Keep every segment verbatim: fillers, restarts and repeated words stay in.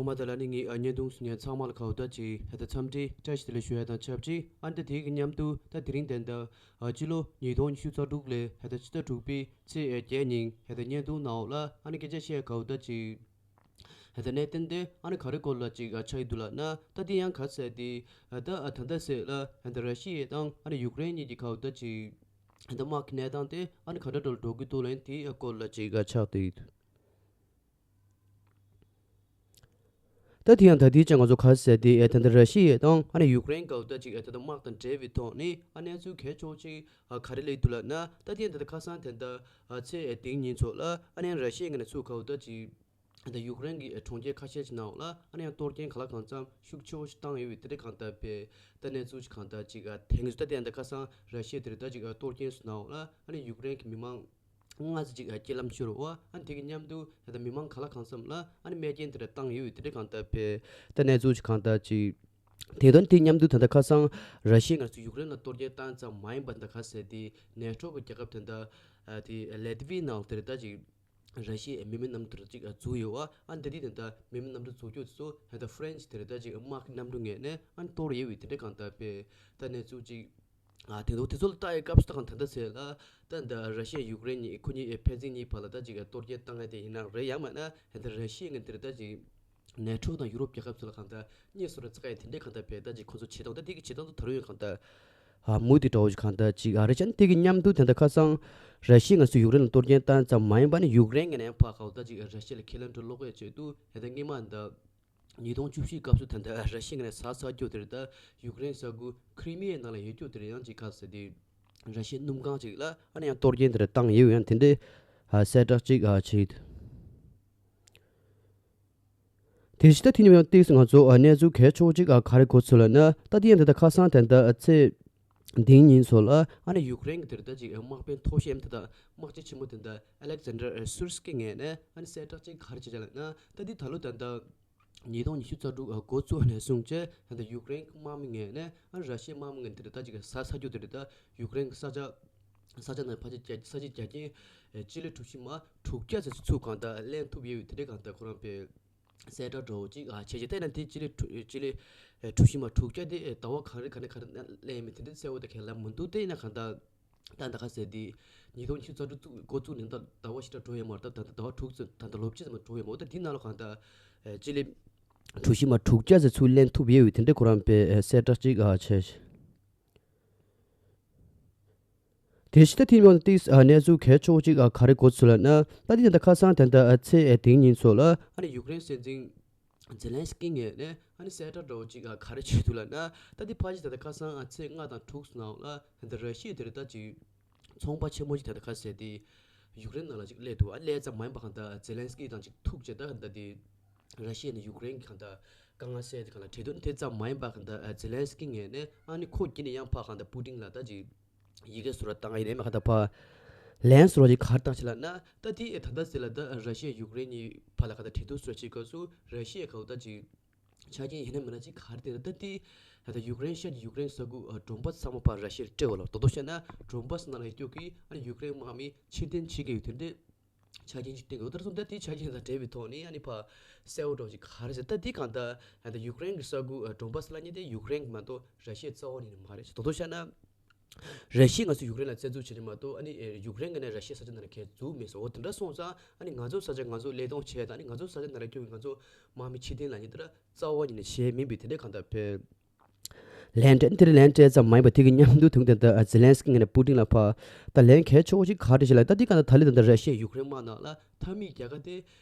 ཐོག་མ་དེ་ལ་ནི་ངས་ཨ་བརྙན་ཐུང་གཟིགས་མཁན་ཚང་མ་ལ་ག་བོ་ད་ཅིག་ཧེ་ད་འཚམས་འདྲི་བཀྲ་ཤིས་བདེ་ལེགས་ཞུ་ཡ་དང་ཆབས་ཅིག་ཨ་ནི་ད་དེ་གི་མཉམ་དུ་ད་དེ་རིང་དེ་འདྲ་ཨ་སྤྱི་ལོ་ཉིས་སྟོང་ཉི་ཤུ་རྩ་དྲུག་ལོའི་ཧེ་ད་ཕྱི་ཟླ་དྲུག་པའི་ཚེས་ཨ་བརྒྱད་ཉིན་ཧེ་ད་བརྙན་ཐུང་ནང་ལ་ཨ་ནི་སྐད་ཆ་བཤད་ག་བོ་ད་ཅིག་ཧེ་ད་གནད་དོན་དེ་ཨ་ནི་ག་རེ་སྐོར་ལ་ཅིག་ཨ་ཆགས་ཀྱི་འདུག་ལབ་ན། ད་དེ་ཡང་ག་ཟེར་དེ་ཨ་ད་ཨ་ད་ལྟ་ཟེར་ལ་ཧེ་ད་ར་ཤི་ཡ་དང་ཨ་ནི་ཡུཀ་རེན་གཉིས་ཀྱི་ག་བོ་ད་ཅིག་ཧེ་ད་དམག་གི་གནས་སྟངས་དེ་ཨ་ནི་ག་འདྲ་འདྲ་ལ་འགྲོ་གི་འདུག་ལབ་ན་དེའི་སྐོར་ལ་ཅིག་ཨ་ཆགས་བསྡད་ཡོད། ད་དེ་ཡང་ད་ལྟའི་ཆ་ང་ཚོ་ག་ཟེར་དེ་ཨེ་ད་ལྟ་ར་ཤི་ཡ་དང་ཨ་ནི་ཡུཀ་རེན་ག་བོ་ད་ཅིག་ཨེ་ད་ལྟ་དམག་དང་འབྲེལ་བའི་ཐོག་ནས་ཨ་གནས་ཚུལ་གལ་ཆེ་བོ་ཅིག་ཨ་ག་རེ་སླེབས་འདུག་ལབ་ན། ད་དེ་ཡང་ད་ལྟ་ཁ་སང་དེ་འདྲ་ཨ་ཚེས་ཨེ་དེ་ཉིན་ཚོ་ལ་ཨ་ནི་ཡང་ར་ཤི་ཡ་ངོས་ནས་ཚུར་ག་བོ་ད་ཅིག་ད་ཡུཀ་རེན་གྱི་གྲོང་ཁྱེར་ཁ་ཤས་ཀྱི་ནང་ལ་ཨ་ནི་ཡང་གཏོར་སྐྱོན་གང་ལ་གང་འཚམ་ཤུགས་ཆེ་བོ་ཞིག་བཏང་ཡོད་པའི་དེ་འདྲ་གང་ལྟར་པའི་ད་གནས་ཚུལ་ཞིག་གང་ལྟར་ཅིག་ཨ་ཐེངས་སུ་ད་དེ་ཡང་ད་ཁ་སང་ར་ཤི་ཡ་དེ་རེད་ད་ཅིག་ཨ་གཏོར་སྐྱོན་སོང་ནའང་ལ་ཨ་ནི་ཡུཀ་རེན་གྱི་མི་མང་སྔ་ཙམ་ཅིག་ཨ་རྐྱེན་ལམ་ཤོར་བ་ཨ་ནི་དེ་གི་མཉམ་དུ་ད་ལྟ་མི་མང་གང་ལ་གང་འཚམ་ལ་ཨ་ནི་རྨས་སྐྱོན་དེ་འདྲ་བཏང་ཡོད་པའི་དེ་འདྲ་གང་ལྟར་པའི་ད་གནས་ཚུལ་ཞིག་གང་ལྟར་ཅིག་དེ་དོན་དེ་མཉམ་དུ་ད་ལྟ་ཁ་སང་ར་ཤི་ཡ་ང་ཚོ་ཡུཀ་རེན་ལ་གཏོར་སྐྱོན་བཏང་ཙམ་མ་ཡིན་པ་ད་ག་ཟེར་དེ་ནེ་ཊོ་གི་རྒྱལ་ཁབ་དེ་འདྲ་ཨ་དེ་ལེ་ཏི་བི་ཡའི་ནང་དེར་ད་ཅིག་ར་ཤི་ཡའི་མི་མེད་གནམ་གྲུ་ཅིག་འཛུལ་ཡོད་བ། ཨ་འདི་དེ་དེ་འདྲ་མི་མེད་གནམ་གྲུ་འཛུལ་རྒྱུ་དེ་ཚོ་ཧེ་ད་ཧྥ་རན་སི་དེར་ད་ཅིག་དམག་གི་གནམ་གྲུ་ངོས་ནས་ཨ་གཏོར་ཡོད་པའི་དེ་འདྲ་གང་ལྟར་པའི་ད་གནས་ཚུལ་ཅིག་ཨ་དེ་ཚོ་དེ་ཚོ་ལ་ལྟ་ཡའི་སྐབས་སུ་ད་གང་ད་ལྟ་ཟེར་ལ་ད་འདི་ར་ཤི་ཡ་ཡུཀ་རེན་གཉིས་ཁོ་གཉིས་ཕན་ཚུན་གཉིས་བར་ལ་ད་ཅིག་གཏོར་སྐྱོན་བཏང་ཡ་དེ་ཡིན་ན་རེད། ཡང་མིན་ན་ཧེ་ད་ར་ཤི་ཡ་ངོས་དེར་ད་ཅིག་ནེ་ཊོ་དང་ཡུ་རོབ་རྒྱལ་ཁབ་ཚོ་ལ་གང་ལྟར་གཉིས་སུ་ར་ཚ་ཁ་ཡ་དེ་འདྲའི་གང་ལྟར་བས་ད་ཅིག་ཁོ་ཚོ་བྱེད་སྟངས་ད་དེ་གི་བྱེད་སྟངས་ད་ད་རུང་ཡང་གང་ལྟར་ཨ་མུ་མཐུད་འདྲ་བོ་ཞིག་གང་ལྟར་ཅིག་ཨ་རེད་ཤག་དེ་གི་མཉམ་དུ་དེ་འདྲ་ཁ་སང་ར་ཤི་ཡ་ང་ཚོ་ཡུཀ་རེན་ལ་གཏོར་སྐྱོན་བཏང་ཙམ་མ་ཡིན་པ་ནི་ཡུཀ་རེན་གི་ནས་ཕར་གང་ལྟར་ཅིག་ར་ཤི་ཡ་ལ་ཁས་ལེན་འགྲོ་ལོག་ཡ་ཆེད་དུ་ཧེ་ད་སྔོན་མ་ད་ཉིས་སྟོང་བཅུ་བཞི་སྐབས་སུ་ད་ལྟ་ར་ཤི་ཡ་ནས་ས་ས་རྒྱོ་དེར་ད་ཡུཀ་རེན་ས་ཁུལ་ཁི་རི་མི་ཡའི་ནང་ལ་ཡོད་རྒྱུ་དེར་ཡང་ཅིག་ག་ཟེར་དེ་ར་ཤི་ཡའི་སྣུམ་ཁང་ཅིག་ལ་ཨ་ནི་ཡང་གཏོར་སྐྱོན་དེར་བཏང་ཡོད། ཡང་དེ་འདྲའི་ཨ་གསལ་བསྒྲགས་ཅིག་ཨ་བྱེད་ཡོད། དེ་བཞིན་ད་དེ་ནས་ཡང་ཏིག་ང་ཚོ་ཨ་གནས་ཚུལ་གལ་ཆེ་བོ་ཅིག་ཨ་ག་རེ་གོ་ཚུལ་ལབ་ན། ད་དེ་ཡང་དེ་ད་ཁ་སང་དེ་འདྲ་ཨ་ཚེས་འདིའི་ཉིན་ཚོ་ལ་ཨ་ནི་ཡུཀ་རེན་གྱི་དེར་ད་ཅིག་དམག་དཔོན་མཐོ་ཤོས་དེ་ད་དམག་སྤྱི་ཆེན་མོ་དེ་ད་ཨ་ལེག་ཛན་ཌར་སུར་སི་ཀི་ངོས་ནས་ཨ་ནི་གསལ་བསྒྲགས་ཅིག་ག་རེ་བྱས་ལབ་ན། ད་དེ་ད་ལོ་ད་ད་ཉིས་སྟོང་ཉི་ཤུ་རྩ་དྲུག་འགོ་བཙུགས་ནས་བཟུང་བྱས་ད་ལྟ་ཡུཀ་རེན་དམག་མི་ངོས་ནས་ཨ་ར་ཤི་ཡའི་དམག་མི་ངོས་ནས་དེ་རེད་ད་ཅིག་ས་ས་རྒྱུ་དེ་རེད་ད་ཡུཀ་རེན་གྱི་ས་ཆ་ས་ཆ་ནང་ཕལ་ཆེར་རྒྱ་ས་ཆའི་རྒྱ་ཁྱོན་སྤྱི་ལེ་གྲུ་བཞི་མ་དྲུག་བརྒྱ་ཙམ་ཚུར་གང་ལྟར་ལེན་ཐུབ་ཡོད་པའི་དེ་འདྲའི་གང་ལྟར་ཁོ་རང་པའི་གསལ་བསྒྲགས་འདྲ་བོ་ཅིག་ཨ་བྱས་རྗེས་བལྟས་ན་དེ་སྤྱི་ལེ་གྲུ་སྤྱི་ལེ་གྲུ་བཞི་མ་དྲུག་བརྒྱ་དེ་ཟླ་བ་ག་རེ་ག་ནས་ག་རེ་ལེན་ཡོད་མེད་དེ་འདྲའི་གསལ་བོ་དེ་ག་ལ་མི་འདུག་དེ་ཡིན་ན་གང་ལྟར། ད་ད་ག་ཟེར་དེ་ཉིས་སྟོང་ཉི་ཤུ་རྩ་དྲུག་བཙུགས་འགོ་བཙུགས་ནས་ད་ཟླ་བ་ཞེ་དྲག་འགྲོ་ཡོད་མ་རེད། ད་ད་ཟླ་བ་དྲུག་ཙམ་ད་ད་ལོ་གཅིག་ཙམ་འགྲོ་ཡོད་མ་རེད། ད་དེའི་ནང་ལ་གང་ལྟར་ཨེ་སྤྱི་ལེ་གྲུ་བཞི་མ་དྲུག་བརྒྱ་ཙམ་ཚུར་ལེན་ཐུབ་ཡོད་པའི་དེ་འདྲའི་ཁོ་རང་པའི་ཨེ་གསལ་བསྒྲགས་ཅིག་ཨ་བྱས། དེ་བཞིན་ད་དེའི་ནང་ཏིག་ཨ་གནས་ཚུལ་གལ་ཆེ་བོ་ཅིག་ཨ་ག་རེ་གོ་ཚུལ་ལབ་ན། ད་དེ་ད་ཁ་སང་དེ་འདྲ་ཨ་ཚེས་ཨེ་དེ་ཉིན་ཚོ་ལ་ཨ་ནི་ཡུཀ་རེན་སྲིད་འཛིན་ཛེ་ལན་སི་ཀི་ངོས་ནས་ཨ་ནི་གསལ་བསྒྲགས་འདྲ་བོ་ཅིག་ཨ་ག་རེ་བྱས་འདུག་ལབ་ན། ད་འདི་ཕལ་ཆེར་ད་ལྟ་ཁ་སང་ཨ་ཚེས་ལྔ་དང་དྲུག་ནང་ལ་ད་ལྟ་ར་ཤི་ཡ་དེ་རེད་ད་ཅིག་ཚོང་པ་ཆེན་མོ་ཅིག་ད་ལྟ་ག་ཟེར་དེ་ཡུཀ་རེན་ནང་ལ་ཅིག་སླེབས་འདུག་ཨ་སླེབས་ཙམ་མ་ཡིན་པ་གང་ལྟར་ཛེ་ལན་སི་ཀི་དང་ཅིག་ཐུག་བྱས་ད་གང་ལྟར་དེ་ར་ཤི་ཡ་ནས་ཡུཀ་རེན་གྱི་གང་ལྟར་དཀའ་ངལ་སེལ་དེ་གང་ལ་གྲོས་མཐུན་དེ་ཙམ་མ་ཡིན་པ་གང་ལྟར་ཛེ་ལན་སི་ཀི་ངོས་ནས་ཨ་ནི་ཁོ་བརྒྱུད་ནས་ཡང་ཕར་གང་ལྟར་པུ་ཏིན་ལ་ད་ཅིག་ཡི་གེ་བཟོ་འདྲ་བཏང་ཡིན་ནའི་མ་ག་ད་ཕར་ལན་བཟོ་འདྲ་ཅིག་ག་རེ་བཏང་ཆེ་ལབ་ན། ད་དེ་ད་ལྟ་ཟེར་ལ་ད་ར་ཤི་ཡ་ཡུཀ་རེན་གཉིས་བར་ལ་ག་ད་གྲོས་བསྡུར་བཟོ་འདྲ་བྱེད་སྐབས་སུ་ར་ཤི་ཡ་ག་བོ་ད་ཅིག་ཆ་རྐྱེན་ཡིན་ན་མིན་ན་ཅིག་ག་རེ་དེ་ད་ད་དེ་ད་ལྟ་ཡུཀ་རེན་ཤར་གྱི་ཡུཀ་རེན་ས་ཁུལ་ཨ་ཌོན་བྷ་སི་ཚང་མ་ཕར་ར་ཤི་ཡར་སྤྲད་པ་ལ་རྡོག་རྡོག་བཤད་ན་ཌོན་བྷ་སི་ནང་ལ་ཡོད་རྒྱུ་གི་ཨ་ནི་ཡུཀ་རེན་དམག་མི་ཕྱིར་འཐེན་བྱེད་ཀྱི་ཡོད་དེ་འདྲས། ཆ་རྐྱེན་ཅིག་བསྟན་དགོས། ད་རུང་ད་དེའི་ཆ་རྐྱེན་དང་འབྲེལ་བའི་ཐོག་ནས་ཨ་ནི་ཕར་གསལ་བོ་འདྲ་ཅིག་ག་རེ་ཟེར། ད་དེ་གང་ལྟར་ད་ཡུཀ་རེན་གྱི་ས་ཁུལ་ཌོན་བྷ་སི་ལབ་མཁན་དེ་ཡུཀ་རེན་གྱི་མ་གཏོགས་ར་ཤི་ཡའི་རྩ་བ་ནས་མ་རེད། རྡོག་རྡོག་བཤད་ན་ར་ཤི་ཡས་ང་ཚོ་ཡུཀ་རེན་ལ་བཙན་འཛུལ་བྱས་ནས་མ་གཏོགས་ཨ་ནི་ཡུཀ་རེན་གྱིས་ནི་ར་ཤི་ཡའི་ས་ཆ་ནང་ལ་ཁྱེད་འཛུལ་མེད་ཟེར། འོ་དེ་འདྲ་སོང་ཙང་ཨ་ནི་ང་ཚོ་ས་ཆ་ང་ཚོ་བློས་གཏོང་བྱས་དང་ཨ་ནི་ང་ཚོ་ས་ཆ་ནང་ལ་སྐྱོད་པའི་ང་ཚོ་དམག་མི་ཕྱིར་འཐེན་ལབ་མཁན་དེ་ར་རྩ་བ་ཉིད་ནས་བྱས་མིན་པའི་དེ་འདྲའི་གང་ལྟར་བས། ལན་སྤྲད་དེར་ལན་སྤྲད་ཙམ་མ་ཡིན་པར་དེ་གི་མཉམ་དུ་དུང་དེ་འདྲ་ཛེ་ལན་སི་ཀི་ངོས་ནས་པུ་ཏིན་ལ་ཕར་ད་ལན་གལ་ཆེ་བོ་ཞིག་ག་རེ་ཞིག་ལ་ད་འདི་ག་ད་ད་ལི་ད་ད་ར་ཤི་ཡ་ཡུཀ་རེན་དམག་ནང་ལ་མཐའ་མའི་རྒྱལ་ཁ་དེ་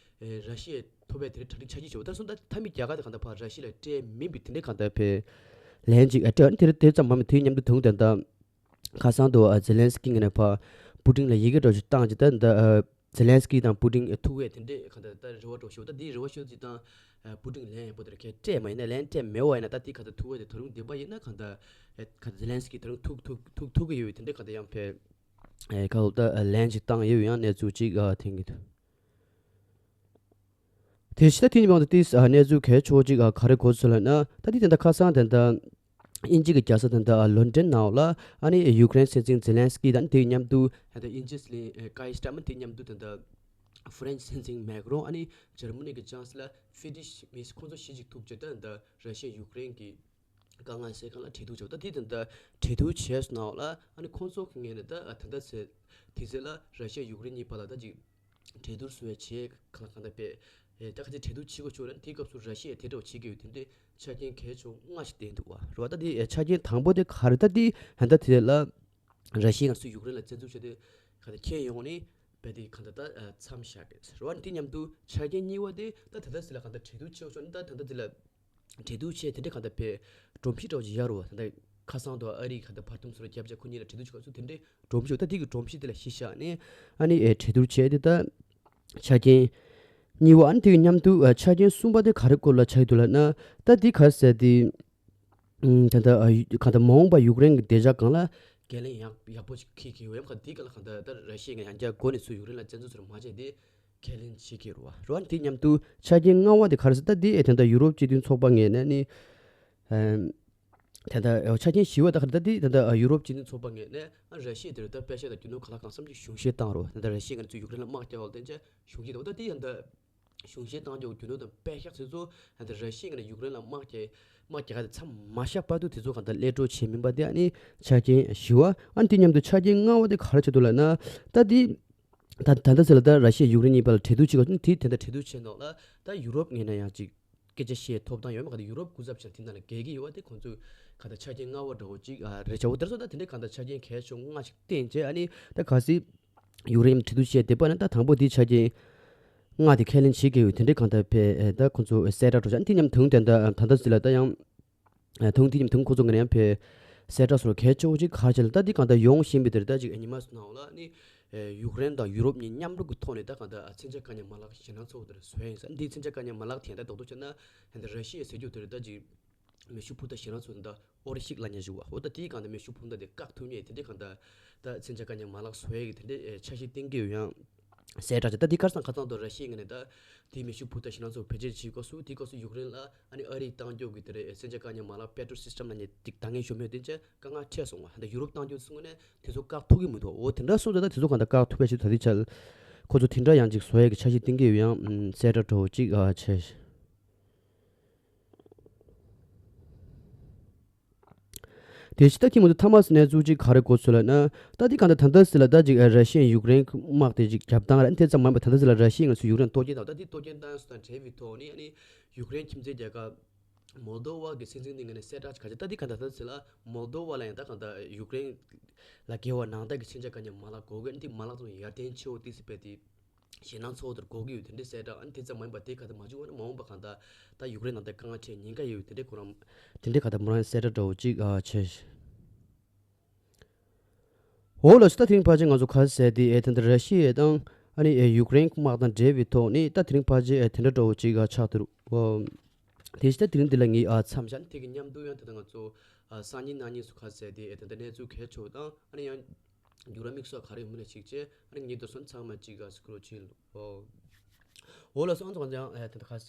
ཨེ་ར་ཤི་ཡས་ཐོབ་པའི་དེ་རིང་གྲ་སྒྲིག་ཆ་རྐྱེན་བྱེད་པ་ད་སོང་ད་མཐའ་མའི་རྒྱལ་ཁ་དེ་གང་ལྟར་ཕར་ར་ཤི་ཡ་ལ་སྤྲད་མིན་པའི་དེ་འདྲའི་གང་ལྟར་བས་ལན་ཅིག་ཨ་སྤྲད་དེ་དེ་ཙམ་མ་མིན་དེའི་མཉམ་དུ་དུང་དེ་འདྲ་ཁ་སང་དུ་ཨ་ཛེ་ལན་སི་ཀི་ངོས་ནས་ཕར་པུ་ཏིན་ལ་ཡི་གེ་འདྲ་ཞིག་བཏང་ཅིག་ད་འདི་ཨ། ཛེ་ལན་སི་ཀི་དང་པུ་ཏིན་ཐུག་པའི་དེ་འདྲའི་གང་ལྟར་ད་རེ་བ་འདྲ་ཞིག་ད་འདིའི་རེ་བ་ཞུ་ཅིག་དང་ཨ་པུ་ཏིན་ལན་ཡག་པོ་དེ་ར་ཁྱེད་སྤྲད་མ་ཡིན་ན་ལན་སྤྲད་མེད་པ་ཡིན་ན་ད་དེ་ག་ད་ཐུག་པ་དེ་ད་རུང་བདེན་པ་ཡིན་ན་གང་ལྟར་ཨེ་ག་ད་ཛེ་ལན་སི་ཀི་ད་རུང་ཐུག་ཐུག་ཐུག་ཐུག་གི་ཡོད་པའི་དེ་འདྲའི་གང་ལྟར་ཡང་ཕེ་ཨེ་ག་ལ་ད་ལན་ཅིག་བཏང་ཡོད་ཡང་གནས་ཚུལ་ཅིག་ཨ་ཐོན་གྱི་འདུག་དེ་ཕྱི་ད་དེ་ནི་བང་དུ་ཏིས་ཨ་གནས་ཚུལ་གལ་ཆེ་བོ་ཅིག་ཨ་ག་རེ་གོ་ཚུལ་ལབ་ན་ད་དེ་དེ་འདྲ་ཁ་སང་དེ་འདྲ། དབྱིན་ཇི་གི་རྒྱལ་ས་དེ་འདྲ་ལོན་ཌོན་ནང་ལ་ཨ་ནི་ཡུཀ་རེན་སྲིད་འཛིན་ཛེ་ལན་སི་ཀི་དང་དེའི་མཉམ་དུ་ད་ལྟ་དབྱིན་ཇི་སྲིད་བློན་ཀའི་སི་ཊར་མར་དེའི་མཉམ་དུ་དེ་འདྲ་ ཧྥ་རན་སི་སྲིད་འཛིན་མེག་རོང་ཨ་ནི་འཇར་མ་ནི་གི་ཅང་སི་ལར་ཧྥི་ཏི་མིས་ཁོང་ཚོ་གཞི་གཅིག་ཐུག་བྱས་ད་ད་ར་ཤི་ཡ་ཡུཀ་རེན་གྱི་དཀའ་ངལ་སེལ་གང་ལ་གྲོས་བསྡུར་བྱས་པ་ད་དེ་དེ་འདྲ་གྲོས་བསྡུར་བྱས་སོང་ནའང་ལ་ཨ་ནི་ཁོང་ཚོ་གི་ངོས་ནས་ད་ད་ལྟ་ཚེ་དེ་ཚེ་ལ་ར་ཤི་ཡ་ཡུཀ་རེན་གཉིས་བར་ལ་ད་ཅིག་གྲོས་བསྡུར་སུ་བས་བྱས་གང་ལ་གང་ལྟར་པས་ད་ག་ཚོད་གྲོས་བསྡུར་བྱེད་དགོས་ཆོག་རེད། དེའི་སྐབས་སུ་ར་ཤི་ཡས་དེ་འདྲ་བྱེད་ཀྱི་ཡོད་དེ་འདྲའི་ཆ་རྐྱེན་གལ་ཆེ་ལྔ་ཞིག་བསྟན་འདུག་བ་རེད་བ། ད་དེ་ཆ་རྐྱེན་དང་པོ་དེ་ག་རེ་ད་དེ་ད་ལྟ་དེ་ལ་ར་ཤི་ཡས་ང་ཚོས་ཡུཀ་རེན་ལ་བཙན་འཛུལ་བྱས་ཏེ་ག་ད་ཁྱེད་ཡོང་ནས་བས་དེ་གང་ལྟར་ད་མཚམས་བཞག་གི་རེད་བ། དེ་མཉམ་དུ་ཆ་རྐྱེན་གཉིས་པ་དེ་ད་ད་ལྟ་ཟེར་ལ་གང་ལྟར་གྲོས་བསྡུར་བྱེད་དགོས་ཆོག་ནི་ད་ད་ལྟ་དེ་ལ། གྲོས་བསྡུར་བྱས་དེ་འདྲ་གང་ལྟར་བས་སྒྲོམ་གཞི་འདྲ་བོ་ཅིག་ཡོད་རེད་བ། ད་ལྟ་ཁ་སང་དུ་ཨ་རི་གང་ལྟར་བར་འདུམ་སོགས་རྒྱབ་བྱས་ཁོ་གཉིས་ལ་གྲོས་བསྡུར་བྱེད་སྐབས་སུ་དེ་འདྲའི་སྒྲོམ་གཞི་ད་དེ་གི་སྒྲོམ་གཞི་དེ་ལ་གཞི་བཞག་ནས་ཨ་ནི་ཨེ་གྲོས་བསྡུར་བྱས་དེ་ད་ཆ་རྐྱེན་གཉིས་པ་ཨ་ནི་དེ་གི་མཉམ་དུ་ཨ་ཆ་རྐྱེན་གསུམ་པ་དེ་ག་རེ་སྐོར་ལ་ཆགས་ཀྱི་འདུག་ལབ་ན་ད་དེ་ག་རེ་ཟེར་དེ་ཨམ་ད་ལྟ་ཨ་ཡུ་གང་ལྟར་མ་འོངས་པ་ཡུཀ་རེན་གྱི་བདེ་འཇགས་སྒང་ལ་འགན་ལེན་ཡག་ཡག་པོ་ཞིག་འཁྱེར་གྱི་ཡོད་ཡམ་ག་དེ་ག་ལ་གང་ལྟར་ད་ར་ཤི་ཡ་ངས་ཡང་བསྐྱར་འགོ་ནས་ཚུར་ཡུཀ་རེན་ལ་བཙན་འཛུལ་ཚུར་མ་བྱས་ཏེ་ཁས་ལེན་བྱེད་ཀྱི་རེད་བ། རེད་བ། དེ་མཉམ་དུ་ཆ་རྐྱེན་ལྔ་པ་དེ་ག་རེ་ཟེར་ད་དེ་ཨེ་ད་ལྟ་ཡུ་རོབ་སྤྱི་མཐུན་ཚོགས་པ་ངོས་ནས་ནི་ཨམ་ད་ལྟ་ཆ་རྐྱེན་བཞི་པ་ད་ག་རེ་ད་དེ་ད་ལྟ་ཡུ་རོབ་སྤྱི་མཐུན་ཚོགས་པ་ངོས་ནས་ཨ་ར་ཤི་ཡ་དེ་རུ་ད་པེ་ཤ་དང་རྒྱུ་ནོར་ག་ལ་གང་འཚམ་ཅིག་གཞུང་བཞེས་བཏང་རོགས། ད་ལྟ་ར་ཤི་ཡ་ང་ཚོ་ཡུཀ་རེན་ལ་དམག་རྒྱག་བ་ལ་བརྟེན་བྱས་གཞུང་བཞེས་བཏང་རྒྱུ་རྒྱུ་ནོར་དང་པེ་ཤ་དེ་ཚོ་ད་ལྟ་ར་ཤི་ཡ་ངོས་ནས་ཡུཀ་རེན་ལ་དམག་རྒྱག་དམག་རྒྱག་ག་དེ་མཚམས་མ་བཞག་བར་དུ་དེ་ཚོ་གང་ལྟར་གློད་གྲོལ་བྱས་མིན་པ་དེ་ཨ་ནི་ཆ་རྐྱེན་བཞི་པ། ཨ་ནི་དེ་མཉམ་དུ་ཆ་རྐྱེན་ལྔ་པ་དེ་ག་རེ་ཆགས་འདུག་ལབ་ན་ད་དེ་ད་ད་ལྟ་ཚེ་ལ་ད་ར་ཤི་ཡ་ཡུཀ་རེན་གཉིས་བར་ལ་གྲོས་བསྡུར་བྱེད་དགོས་དེ་དེ་འདྲ་གྲོས་བསྡུར་བྱས་ནོག་ལ་ད་ཡུ་རོབ་ངོས་ནས་ཡང་ཅིག་སྐད་ཆ་བཤད་ཐོབ་ཐང་ཡོད་མ་ག་དེ་ཡུ་རོབ་སྐུ་ཚབ་ཆེན་དེ་ནང་ལ་རྒྱལ་གྱི་ཡོད་བ་དེ་ཁོང་ཚོས་ག་ད་ཆ་རྐྱེན་ལྔ་པ་འདྲ་བོ་ཅིག་ཨ་རེད་བྱ་བོ་དེར་སོ་ད་དེ་འདྲའི་གང་ལྟར་ཆ་རྐྱེན་གལ་ཆེ་ལྔ་ཞིག་བསྟན་བྱས་ཨ་ནི་ད་གལ་སྲིད་ཡུཀ་རེན་གྲོས་བསྡུར་བྱས་བསྡད་པ་ན་ད་དང་པོ་དེ་ཆ་རྐྱེན་ལྔ་དེ་ཁས་ལེན་བྱེད་དགོས་ཡོད་དེ་འདྲའི་གང་ལྟར་བས་ད་ཁོང་ཚོ་གསལ་བསྒྲགས་འགྲོ་བྱ་ཨ་ནི་དེ་མཉམ་དུ་དེ་འདྲ་ད་ལྟ་ཚེ་ལ་ད་ཡང་ཐུང་དེ་ཉིན་ཐུང་ཁོ་ཚོ་ངར་ཡང་ཕེ་གསལ་བསྒྲགས་སོར་གལ་ཆེ་བོ་ཅིག་ག་རེ་བྱས་ལ་ད་འདི་གང་ལྟར་ཡོང་བཞིན་པའི་དེར་ད་ཅིག་ཉི་མ་སུ་ནང་ལ་ནི་ཡུཀ་རེན་དང་ཡུ་རོབ་གཉིས་མཉམ་རུབ་ཀྱི་ཐོག་ནས་ད་གང་ལྟར་མཚོན་ཆ་བཀག་ཉར་མ་ལག་ཞེད་སྣང་ཚ་བོ་དེར་བཟོས་ཡིན་ས། འདི་མཚོན་ཆ་བཀག་ཉར་མ་ལག་དེ་ད་རྡོག་རྡོག་བྱས་ན་ཧན་ད་ར་ཤི་ཡའི་ཟེར་རྒྱུ་དེར་ད་ཅིག་མེ་ཤུགས་འཕུར་མདའ་ཞེད་སྣང་ཚ་བོ་དེ་ད་ཨོ་རི་ཤིག་ལ་ཉར་བཞུགས་པ་འོ་ད་དེའི་གང་ལྟར་མེ་ཤུགས་འཕུར་མདའ་དེ་བཀག་ཐུབ་མཁན་དེ་འདྲའི་གང་ལྟར་ད་མཚོན་ཆ་བཀག་ཉར་མ་ལག་བཟོ་ཡས་ཀྱི་དེ་འདྲའི་འཆར་གཞི་བཏིང་གི་ཡོད་ཡང་། གསལ་བསྒྲགས་བྱས། ད་འདི་ཁར་སང་ཁ་སང་དུ་ར་ཤི་ཡའི་ངོས་ནས་ད་དེའི་མེ་ཤུགས་འཕུར་མདའ་ཞེད་སྣང་ཚ་བོ་བེད་སྤྱོད་བྱེད་དགོས་སུ་དེའི་སྐབས་སུ་ཡུཀ་རེན་ལ་ཨ་ནི་ཨ་རིས་བཏང་རྒྱུ་གི་དེ་རེད་མཚོན་ཆ་བཀག་ཉར་མ་ལག་པེ་ཊྲོ་སི་སི་ཊམ་ལ་ཉེ་ཏིག་ད་ངས་ཞུ་མེད་དེ་ཅེ་དཀའ་ངལ་འཕྲད་སོང་བ། ད་ཡུ་རོབ་བཏང་རྒྱུ་སོང་ནས་དེ་ཚོ་བཀག་ཐུབ་ཀྱི་མི་འདུག་འོ་དེ་འདྲ་སོང་ཙང་ད་དེ་ཚོ་གང་ལྟར་བཀག་ཐུབ་པའི་ཆེད་དུ་ད་ལྟའི་ཆར་ཁོ་ཚོ་དེ་འདྲ་ཡང་ཅིག་བཟོ་ཡས་ཀྱི་འཆར་གཞི་བཏིང་གི་ཡོད་ཡང་གསལ་བསྒྲགས་འདྲ་བོ་ཅིག་ཨ་བྱས། དེ་བཞིན་ད་ཁྱིམ་དུ་ཐ་མ་སི་གནས་ཚུལ་གཅིག་ག་རེ་གོ་ཚུལ་ལ་ན། ད་འདི་གང་ལྟར་ད་ལྟ་སི་ལ་ད་ཅིག་ར་ཤི་ཡས་ཡུཀ་རེན་དམག་དེ་ཅིག་རྒྱབ་སྟངས་ར་དེ་ཙམ་མ་ཡིན་པ་ད་ལྟ་སི་ལ་ར་ཤི་ཡས་ང་ཚོས་ཡུཀ་རེན་གཏོར་སྐྱོན་དང་ད་འདི་གཏོར་སྐྱོན་བཏང་སོང་དང་འབྲེལ་བའི་ཐོག་ནས་ཨ་ནི་ཡུཀ་རེན་ཁྱིམ་མཚེས་རྒྱལ་ཁབ་མོལ་དོ་བ་གི་སྲིད་འཛིན་ནས་ངས་ནས་གསལ་བསྒྲགས་ག་ཅིག་ད་འདི་གང་ལྟར་ད་ལྟ་སི་ལ་མོལ་དོ་བ་ལ་ཡང་ད་གང་ལྟར་ཡུཀ་རེན་ལ་འགལ་བ་ནང་ལྟར་གྱི་མཚོན་ཆ་བཀག་ཉར་མ་ལག་དགོས་དགོས་འདི་མ་ལག་ཚོ་ཡར་ཐོན་ཆེ་བོ་ཏིག་སི་སྤེལ་ཏེ། ཞེད་སྣང་ཚ་བོ་དེར་གོ་གི་ཡོད་དེ་འདྲའི་གསལ་བསྒྲགས་ཨ་ནི་དེ་ཙམ་མ་ཡིན་པ་དེ་ག་ད་མ་བྱུང་བ་ན་མ་འོངས་པ་གང་ལྟར་ད་ཡུཀ་རེན་ནང་དེ་དཀའ་ངལ་འཕྲད་ཉེན་ཁ་ཡོད་དེ་འདྲའི་ཁོ་རང་དེ་འདྲའི་ག་ད་མོ་རང་གསལ་བསྒྲགས་འདྲ་བོ་གཅིག་ཨ་བྱས། འོ་ལགས་སོ། ད་དེ་རིང་ཕལ་ཆེར་ང་ཚོ་ག་ཟེར་དེ་ཨེ་དེ་འདྲ་ར་ཤི་ཡ་དང་ཨ་ནི་ཨེ་ཡུཀ་རེན་དམག་དང་འབྲེལ་བའི་ཐོག་ནས་ད་དེ་རིང་ཕལ་ཆེར་ཨེ་དེ་འདྲ་འདྲ་བོ་གཅིག་ཨ་ཆགས་འདུག་འོ་དེ་བཞིན་ད་དེ་རིང་འདི་ལ་ངས་ཨ་མཚམས་བཞག་དེ་གི་མཉམ་དུ་ཡང་དེ་ད་ང་ཚོ་ཨ་སང་ཉིན་གནངས་ཉིན་སུ་ག་ཟེར་དེ་ཨེ་དེ་འདྲ་གནས་ཚུལ་གལ་ཆེ་བ་དང་ཨ་ནི་ཡང་། འགྱུར་བ་དམིགས་སུ་ག་རེ་ཡོད་མིན་ལ་གཅིག་བྱས་ཨ་ནི་ངེད་དུ་སོན་ཚང་མ་གཅིག་ག་སྐུ་རོ་ཆེན་ལོ། འོ་ལགས་སོ། ཨང་ཚོ་གང་ཅང་ཨེ་དེ་འདྲ་ཁ་